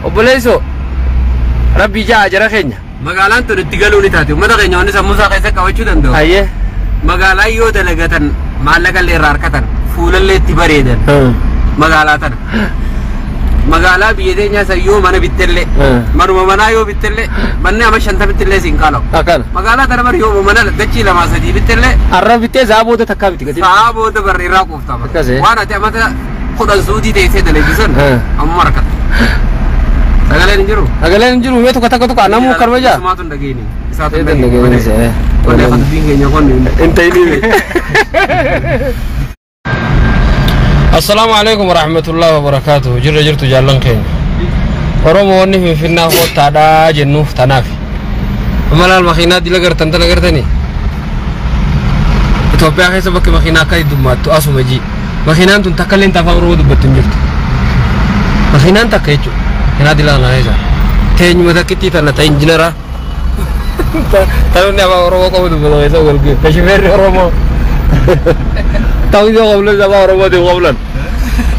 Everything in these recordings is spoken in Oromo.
Obboleessoo Rabbi ja'a jara keenya. Magaalaan tun itti galuu ni taate. Uummata keenya wanni sammuu isaa keessa qabachuu danda'u. Ayyee. Magaalaa yoo dalagatan maallaqa illee irraa harkatan fuulallee itti bareedan magaalaa tana. Magaalaa biyya teenyaa san yoo mana bittellee manuma manaa yoo bittellee manni ama 50tti illee siin qaala'u. Akkana. Magaalaa tana bari yoo mana dachii 2 3 bittellee Arra bittee sa'a booda takkaa bitti gatii. Sa'a booda barri irraa quuftama. Akkasii. Waan ati amata 10 suutii teessee dalagdu amma harkatta. Sagaleen hin jiru. Sagaleen hin jiru mee tokko takka tokko namuu karma jaa. Isumaatu hin dhageenye. Isaatu hin Hin dhageenye. Qonnee dubbiin keenya qonni. Hin ta'inii. Assalaamu alaikum warahmatullahi wabarakatuh. Jirra jirtu jaallan keenya. Oromoo wanni Finfinnaa koottaadhaa jennuuf tanaaf. Amma laal makiinaa dila gartan tana gartanii. Itoophiyaa keessa bakki makiinaa akka heddummaattu asuma ji. Makiinaan tun takka illee afaan Oromoo dubbattu hin jirtu. Makiinaan takka jechuudha. Makiinaa dila kana keessa. Teenyuma takkittii tana ta injinara. Tanoonni afaan Oromoo qabu dubbatu keessa wal ga'e. Ta shifeerri Oromoo. Ta'uu qablan afaan Oromootiin qablan.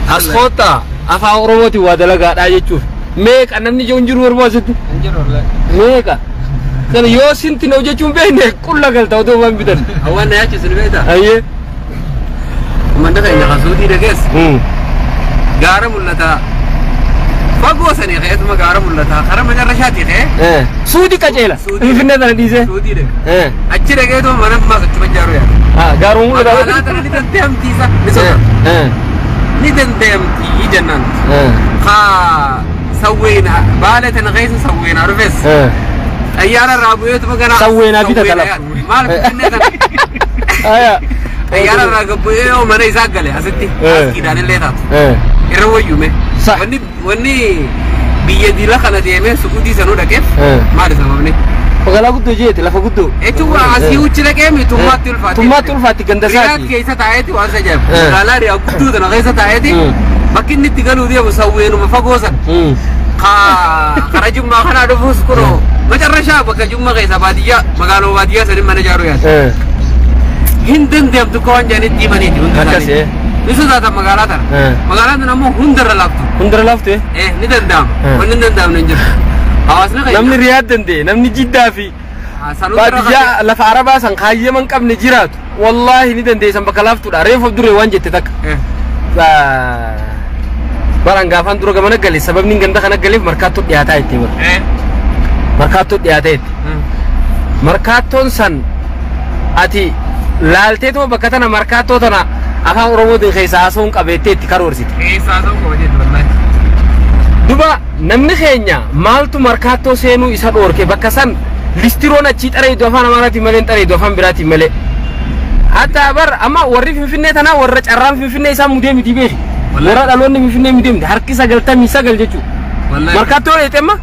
As koottaa afaan Oromootiin waa dalagaadhaa jechuuf. Meeqa namni jiru hin jiru Oromoo asitti? Meeqa? Sana yoo sinti na hojjechuun beekne qulla galta otoo waan bitan. Hawaan na yaachisu ni beektaa? Ayyee. Uummanni keenya kan suutii dhagees gaara mul'ataa. Fagoo sanii ka'eetuma gaara mul'ataa. Karaa macarrashaatii ka'ee. Suutii qajeela. Finfinnee tana dhiisee. Suutii dhaqe. Achi dhaqeetuma mana ammaas achuma ijaaruu yaada. Gaaruma mul'ataa. Magaalaa tana ni danda'amtiisa. Ni sodaata. Ni danda'amtii jennaan. Haa sawweena baala tana keessa sawweenaa dhufes. Xayyaara irraa bu'eetuma gara. Sawweenaa bitata lafa. Maal Finfinnee tana. Xayyaara irraa gabbu'ee yoo mana isaa gale asitti askiidhaan illee taatu. Irra wayyume. Wanni biyya dila kana deemee su'uudii sanuu dhaqeef maali sababni? Magaalaa guddoo jeeti lafa guddoo. Jechuun asii uchi dhaqee tummaatti ulfaatti. Tummaatti ulfaatti ganda isaati. Riyaad keessa taa'eeti waan isa jedhamu. Magaalaa Riyaad guddoo tana keessa taa'eeti bakki inni itti galuu deemu sawweenuma fagoo sana. Karaa Jummaa kanaa dhufuus kunoo macarrashaa bakka Jummaa keessa baadiyyaa magaaluma baadiyyaa saniin mana ijaaruu yaada. Hin danda'amtu akka waan jedhanitti himaniiti hunda isaanii. Ni sodaatan magaalaa tana. Magaalaan tana ammoo hundarra laaftu. Hundarra laaftu? Ni danda'ama. Wanni hin danda'amne hin jiru. Hawaasni keenya. Namni Riyaad danda'e namni Jiddaa fi baadiyyaa lafa Arabaa san kaayyama hin qabne jiraatu. Wallaahi ni dandeessan bakka laaftuudha. Reefu of duree waan jette takka. Baraan gaafaan dura gamana gale sababni ganda kana galeef markaattoo dhiyaataa jettee bara. Markaattoo dhiyaataa jette. Markaattoon san ati laalteetuma bakka tana markaattoo tana afaan Oromootiin keessa haasa'uun qabeettee itti karoorsite. Keessa haasa'uun qabateetti wallaahi. Duba namni keenya maaltu markaattoo seenuu isa dhoorke bakka san listiroon achii xareedu afaan Amaaraatiin malee hin xareedu afaan biraatiin malee. Hatta bar amma warri Finfinnee tanaa warra carraan Finfinnee isaan mudee miti beeki. Warra dhaloonni Finfinnee mudee miti harki 99 jechuudha. Markaattoo dheete amma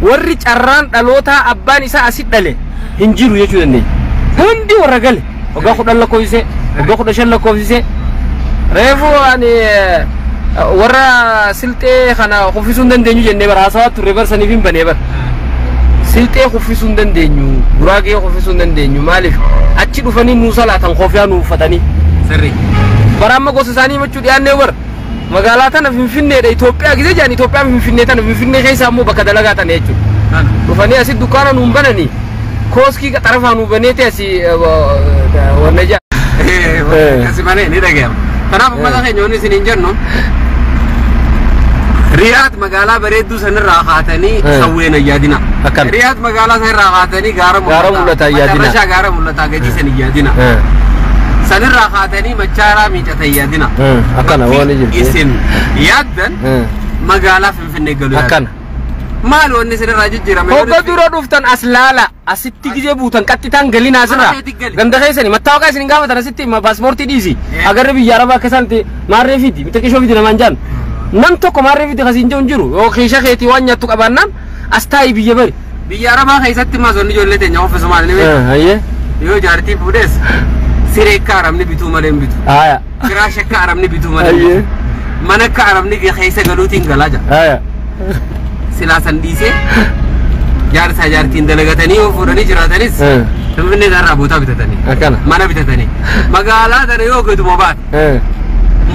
warri carraan dhalootaa abbaan isaa asit dhale hin jiru jechuu dandeenya. Hundi warra gale waggaa 10 lakkoofsisee waggaa 15 lakkoofsisee reefu ani warra silxee kana kuffisuu hin dandeenyu jennee bara haasawaa turre bar saniif hin banee bar. Silxee kuffisuu hin dandeenyu guraagee kuffisuu hin dandeenyu maaliif achi dhufanii nuu salaatan kofiyaa nuu uffatanii. Sirrii. Bara amma gosa isaanii himachuu dhiyaannee bar magaalaa tana Finfinneedha Itoophiyaa gisee jedhan Itoophiyaan Finfinnee tana Finfinnee keessa ammoo bakka dalagaa tana jechuudha. Dhufanii asi dukkaana nuun bananii kooskii xarafaa nuu baneeti asii wanna jedhan. Akkasi malee ni dhaga'ama. Kanaaf uummata keenya wanni isin hin jennu Riyaad magaalaa bareedduu sanirraa kaatanii sawween yaadina. Riyaad magaalaa sanirraa kaatanii gaara mul'ataa yaadina. Macarrashaa gaara mul'ataa gadi san yaadina. Sanirraa kaatanii machaaraa miicata yaadina. Akkana waan jirti. Isin yaaddan magaalaa Finfinnee galuu yaadna. Akkana. Maal wanni isinirraa jijjiirame? Hogga dura dhuftan as laala asitti gizee buutan qaxxitaan galiin asirraa. Ganda keessanii mattaawaqaa isin gaafatan asitti paaspoortii dhiisi. Agarri biyya Arabaa akka isaan maarree fidi mixaqishoo fidi namaan jaan. Nam tokko maarree fidi kasiin jiru hin jiru yoo keeshaa keetii waan nyaattu qabaannaan as taa'ii biyya bari. Biyya Arabaa keessatti maas wanni ijoollee teenya ofiisu maal ni beeku? Yoo jaartii fuudhes siree akka Arabni bituu malee hin bitu. Firaasha akka Arabni bituu malee hin bitu. Mana akka Arabni keessa galuutiin galaa jira. Silaa san dhiisee jaarsaa jaartiin dalagatanii yoo fuudhanii jiraatanis Finfinnee irraa bootaa bitatanii. Mana bitatanii. Magaalaa tana yoo gaduma baate.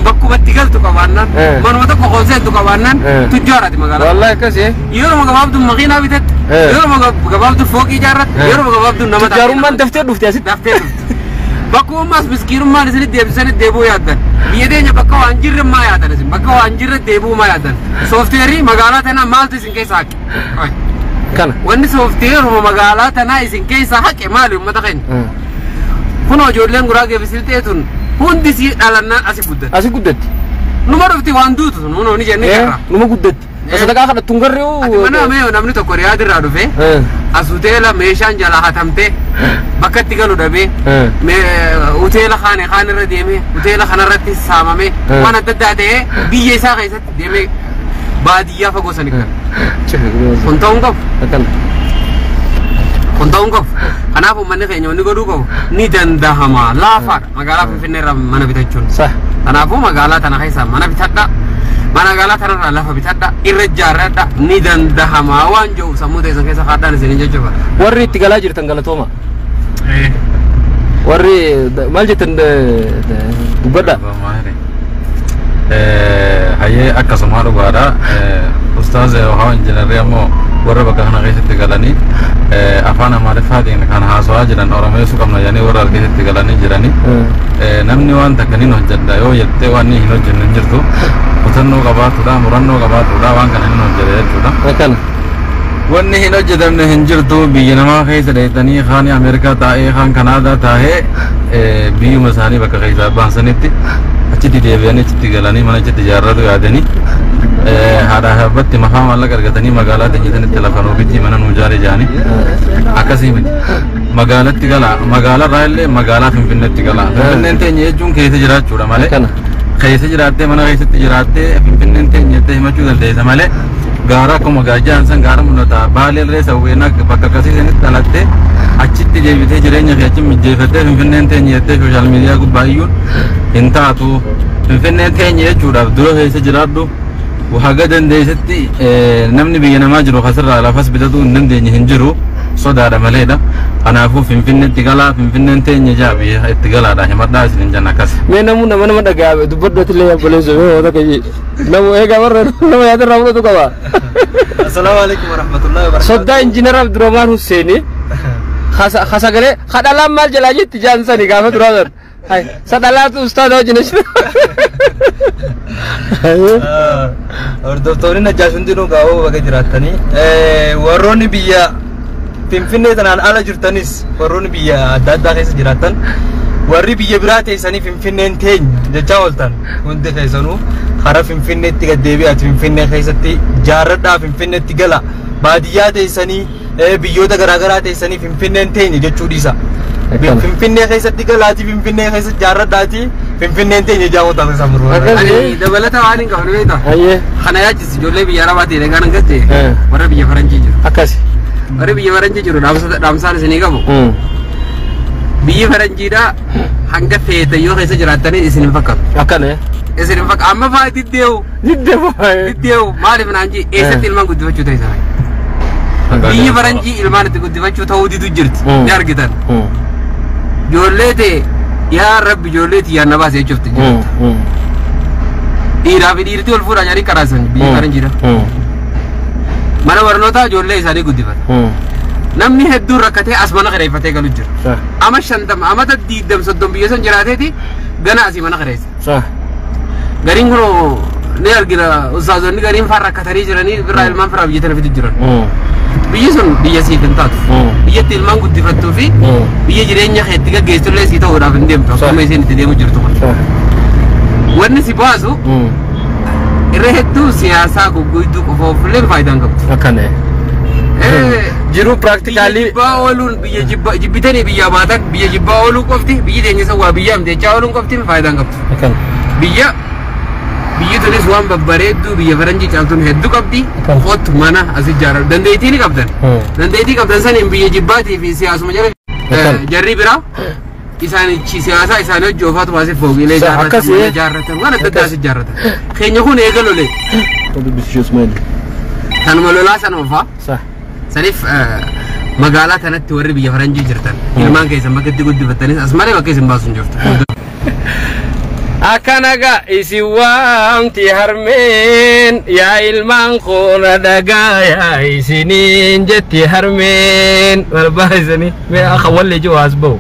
Bakkumatti galtu qabaannaan manuma tokko koonseentu qabaannaan tujjaaraati magaalaa. Wallahi akkasii. Yeroo gabaabduu makiinaa bitatte, yeroo gabaabduu fooqii ijaarratte, yeroo gabaabduu nama taate. Tujjaarummaan daftee dhufte asitti. Daftee dhufte. Bakkummaas miskiinummaan isinitti deebisanitti deebi'uu yaaddan. Biyya teenya bakka waan jirre maa yaaddan isin bakka waan jirre deebi'uu maa yaaddan. Soofteerii magaalaa tanaa maaltu isin keessa haqe? Kana. Wanni soofteeruma magaalaa tanaa isin keessa haqe maali uummata keenya? Kunoo ijoolleen Guraagee fi Silxee tun hundi si dhalannaan asi guddatti. Asi guddatti. Numa dhufti waan duutu numa ni jennee jirra. Numa guddatti. Sadaqaa kadhattu hin garree. Ati mana mee namni tokko Riyaad irraa dhufee as hoteela meeshaan jalaa hatamtee bakka itti galu dhabee hoteela kaane kaan irra deemee hoteela kanarratti saamamee waan adda addaa ta'ee biyya isaa keessatti deemee baadiyyaa fagoo sani gala. Kun ta'uu hin qabu. Kun ta'uu hin qabu. Kanaaf uummanni keenya wanni godhuu qabu ni dandahama laafaadha magaalaa Finfinnee irraa mana bitachuun. Kanaafuu magaalaa tana keessaa mana bitadhaa. Magaalaa tanarraa lafa bitadhaa irra ijaarradhaa ni dandahama waan jedhu sammuu teessan keessa kaadhaan isiniin jechuudha. Warri itti galaa jirtan galatooma. Warri maal jettan dubbadhaa. Hayyee akkasuma dhugaadha. Ustaaz Haa Injiinarri ammoo warra bakka kana keessatti galanii afaan Amaariffaatiin kan haasawaa jiran Oromeessuu qabna jedhanii warra keessatti galanii jiranii. Namni waan takka ni hojjedha yoo jettee waan hin hojjenne hin jirtu. Kutannoo qabaatudha, murannoo qabaatudha waan kana hin hojjete jechuudha. Akkana. Wanni hin hojjetamne hin jirtu biyya namaa keessa dheetanii kaan Ameerikaa taa'ee kaan Kanaadaa taa'ee biyyuma isaanii bakka keessaa baasanitti achitti deebi'anii achitti galanii mana achitti ijaarratu yaadanii haadhaa fi abbatti mafaa maallaqa argatanii magaalaa teenyatanitti lafa nuu bitii mana nuu ijaare jedhanii akkasii miti. Magaalatti galaa magaalarraa illee magaalaa Finfinneetti galaa. Finfinneen teenya jechuun keessa jiraachuudha malee. Keessa jiraattee mana keessatti jiraattee Finfinneen teenya jettee himachuu dandeessa malee gaara akkuma gaajjaan san gaara mul'ata baaleellee sawweenaa bakka akkasii sanitti dhalattee achitti deebitee jireenya kee achi mijjeeffattee Finfinneen teenya jettee sooshaal miidiyaa gubbaa iyyuun hin taatu. Finfinneen teenya jechuudhaaf dura keessa jiraadhu haga dandeessetti namni biyya namaa jiru kasirraa lafas bitatuu hin dandeenye hin jiru sodaadha maleedha. Kanaafuu Finfinneetti galaa Finfinneen teenya jaa biyya itti galaadha himadhaa isin jenna akkas. Mee namuu nama nama dhagaame dubbadhootti illee obboleessa mee hoota kiyyi. Namu eegaa warra nama yaada irraa fudhatu qaba. Assalaamu alaikum warahmatullahi wabarakatuh. Soddaa Injiinar Abdurrahmaan Husseeni kasagalee kadhalaan maal jalaa jetti jaansani gaafa duraa san. Hai sadhalaatu ustaada wajjin ishee. Hordoftoonni Najjaash hundinuu gaa'oo baga jiraattanii warroonni biyya Finfinnee tanaan ala jirtanis warroonni biyya adda addaa keessa jiraattan warri biyya biraa teessanii Finfinneen teenya jechaa ooltan hundi keessanuu karaa Finfinneetti gad deebi'aati Finfinnee keessatti jaarradhaa Finfinneetti gala baadiyyaa teessanii biyyoota garaagaraa teessanii Finfinneen teenya jechuu dhiisa. Finfinnee keessatti galaati Finfinnee keessatti jaarradhaati Finfinneen teenya jaawwataa isa muruu. Ani dabalata waan hin qabne beektaa? Kana yaachis ijoollee biyya Arabaatii dhagaan hangatte warra biyya Faranjii jiru. Akkasi. Warri biyya Faranjii jiru dhaamsaan isinii qabu. Biyyi Faranjiidhaa hanga feete yoo keessa jiraattanii isin hin fakkaatu. Akkana. Isin hin fakkaatu. Amma fa'aa diddeewu. Diddeewu. Diddeewu maaliif naan jee eessatti ilmaan guddifachuu ta'e sana. Biyyi Faranjii ilmaan itti guddifachuu ta'uu didu jirti. Ni argitan. Ijoollee ta'e yaa Rabbi ijoollee tiyyaan na baase jechuuf jirti. Dhiiraa fi dhiirtii ol fuudhaa jedhanii karaasan biyyi Faranjiidha. Mana barnootaa ijoollee isaanii guddifata. Namni hedduun rakkatee as mana kireeffatee galu jira. Ama 50 amata 20 30 biyya san jiraateeti gana asii mana kireessa. Gariin kun ni argina ustaazonni gariin faan rakkatanii jiranii birraa ilmaan firaa biyya tana fidu jiran. Biyyi sun biyya siif hin taatu. Biyyatti ilmaan guddifattuu fi biyya jireenya keetti gaggeessitullee sii ta'uudhaaf hin deemtu akkuma isheen itti deemu jirtu kun. Wanni si baasu irra hedduu siyaasaa gugguudduu qofa ofillee faayidaa hin qabdu. Akkana. Jiruu piraaktikaalii. Jibbaa ooluun biyya jibbitanii biyyaa baatan biyya jibbaa ooluu qofti biyyi teenya san waa biyya amteechaa ooluun qofti faayidaa hin qabdu. Akkana. Biyya biyyi tunis waan babbareedduu biyya faranjii caaltuun hedduu qabdi. Kottu mana as ijaarradhu. Dandeettii ni qabdan. Dandeettii qabdan saniin biyya jibbaatii fi siyaasuma jala jarri biraa isaanichi siyaasaa isaanii hojii ofaatu baasee fooqilee ijaarratan mana ijaarratan waan adda addaa as ijaarratan. Keenya kun eega lolee. Kanuma lolaa sana ofaa. Saniif magaalaa kanatti warri biyya faranjii jirtan ilmaan keessan bakka itti guddifattanis as malee bakka isin baasu hin jirtu. Akkana gaa isin waamti harmeen yaa ilmaan koona dhagaa yaa isiniin jetti harmeen. Barbaachisanii mee akka wallee jiru as bahu.